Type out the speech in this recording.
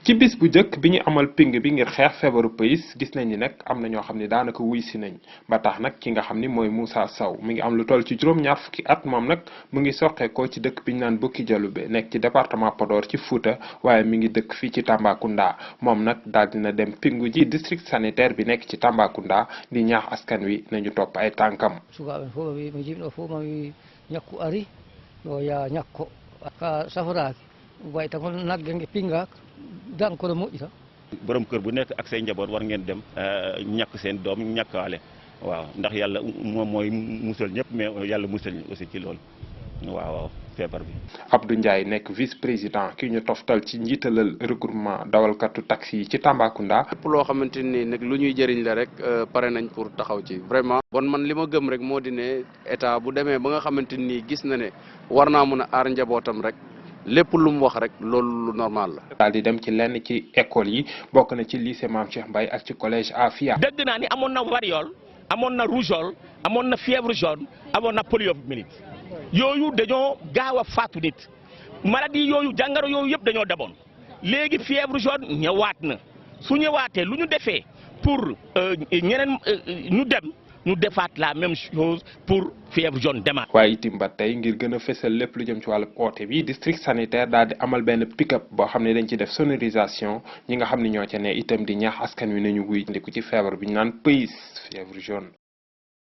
ci bis bu njëkk bi ñu amal ping bi ngir xeex feebaru pays gis nañ ni nag am na ñoo xam ne daanaka wuy si nañ ba tax nag ki nga xam ni mooy Moussa Sow mi ngi am lu toll ci juróom-ñaar fukki at moom nag mu ngi soqeekoo ci dëkk bi ñu naan Bokki Jalube nekk ci département Podor ci Fouta waaye mi ngi dëkk fii ci Tambacounda moom nag daal dina dem pingu ji district sanitaire bi nekk ci Tambacounda di ñaax askan wi nañu topp ay tànkam. Sukaɓe fof mi jimɗo fof mami ñakku ari yo ya ñakko ka safaraki way tan kono nagge nge pingak dan kono moƴƴi tan borom kër bu nekk ak say njaboot war ngeen dem ñàkk seen doom ñàkkaale waaw ndax yàlla moom mooy musal ñëpp mais yàlla musal ñu aussi ci loolu waaw feebar bi. Abdou Ndiaye nekk vice président ki ñu toftal ci njiitalal regroupement dawalkatu taxi yi ci Tambacounda. lépp loo xamante ni nag lu ñuy jëriñ la rek pare nañ pour taxaw ci vraiment. bon man li ma gëm rek moo di ne état bu demee ba nga xamante ni gis na ne war naa mun a aar njabootam rek. lépp lu mu wax rek loolu lu normal la. daal di dem ci lenn ci école yi bokk na ci lycée Mame Cheikh Mbaye ak ci collège Afia. dégg naa ni amoon na variole amoon na rougeole amoon na fièvre jaune amoon na poliomyélite yooyu dañoo gaaw a faatu nit maladie yooyu jàngaro yooyu yëpp dañoo demoon léegi fièvre jaune ñëwaat na su ñëwaatee lu ñu defee pour ñeneen ñu dem. ñu defaat la même chose pour fièvre jaune demaat. waaye itim ba tey ngir gën a fësal lépp lu jëm ci wàllu oote bi district sanitaire daal di amal benn pick-up boo xam ne dañ ci def sonorisation ñi nga xam ne ñoo ca ne itam di ñaax askan wi nañu wuy ndiku ci feebar bi ñu naan pays fièvre jaune.